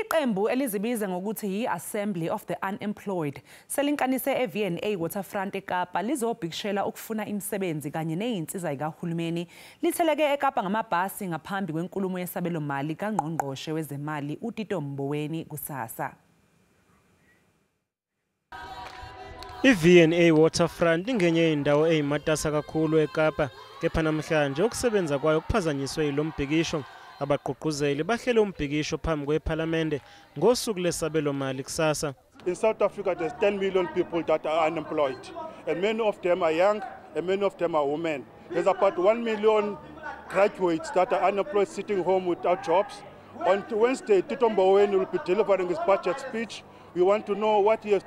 Iqembu elizibiza ngokuthi yi-Assembly of the Unemployed selinkanise e-V&A Waterfront eKapa lizobhikishela ukufuna imisebenzi kanye nezinsiza zikahulumeni. Litheleke eKapa ngamabhasi ngaphambi kwenkulumo yesabelomali kaNgqongqoshe wezemali uTito Mboweni kusasa. I-V&A Waterfront ingenye indawo eyimatasa kakhulu eKapa, kepha namhlanje ukusebenza kwayo kuphazanyiswe yilo mbhikisho. Abagqugquzeli bahlele umbhikisho phambi kwephalamende ngosuku lesabelomali kusasa. In South Africa there's 10 million people that are unemployed, and many of them are young and many of them are women. There's about 1 million graduates that are unemployed sitting home without jobs. On Wednesday, Tito Mboweni will be delivering his budget speech. We want to know what he has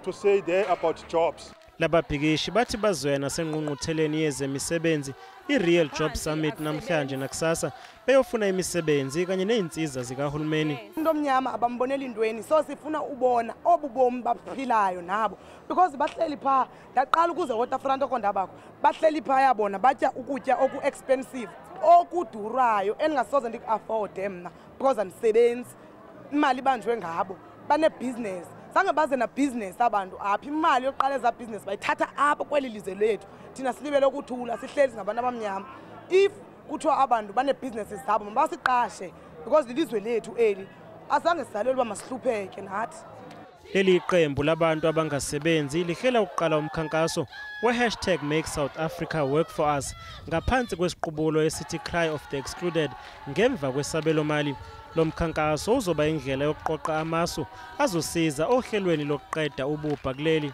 to say there about jobs. Lababhikishi bathi bazoya nasengqungqutheleni yezemisebenzi i-Real Job Summit namhlanje nakusasa beyofuna imisebenzi kanye nezinsiza zikahulumeni. Umuntu omnyama abambonela intweni, so sifuna ubona obubomi baphilayo nabo because bahleli pha. Ndaqala ukuze Waterfront okondabakho bahleli pha yabona batya ukutya oku-expensive okudurayo endingasoze ndiku-afforde mna because andisebenzi. Imali ibanjwe ngabo banebhizinesi, zange baze nabhizinesi abantu apha. Imali yokuqala eza bhizinesi bayithatha apha kweli lizwe lethu. Thina silibele ukuthula, sihleli singabantu abamnyama. If kuthiwa abantu baneebhizinesi zabo mabasiqashe because lilizwe lethu eli, azange sizalelwe uba masihlupheke nathi. Leli qembu labantu abangasebenzi lihlela ukuqala umkhankaso we-hashtag Make South Africa Work For Us ngaphansi kwesiqubulo esithi Cry of the Excluded ngemva kwesabelomali. Lo mkhankaso uzoba indlela yokuqoqa amasu azosiza ohlelweni lokuqeda ububha kuleli.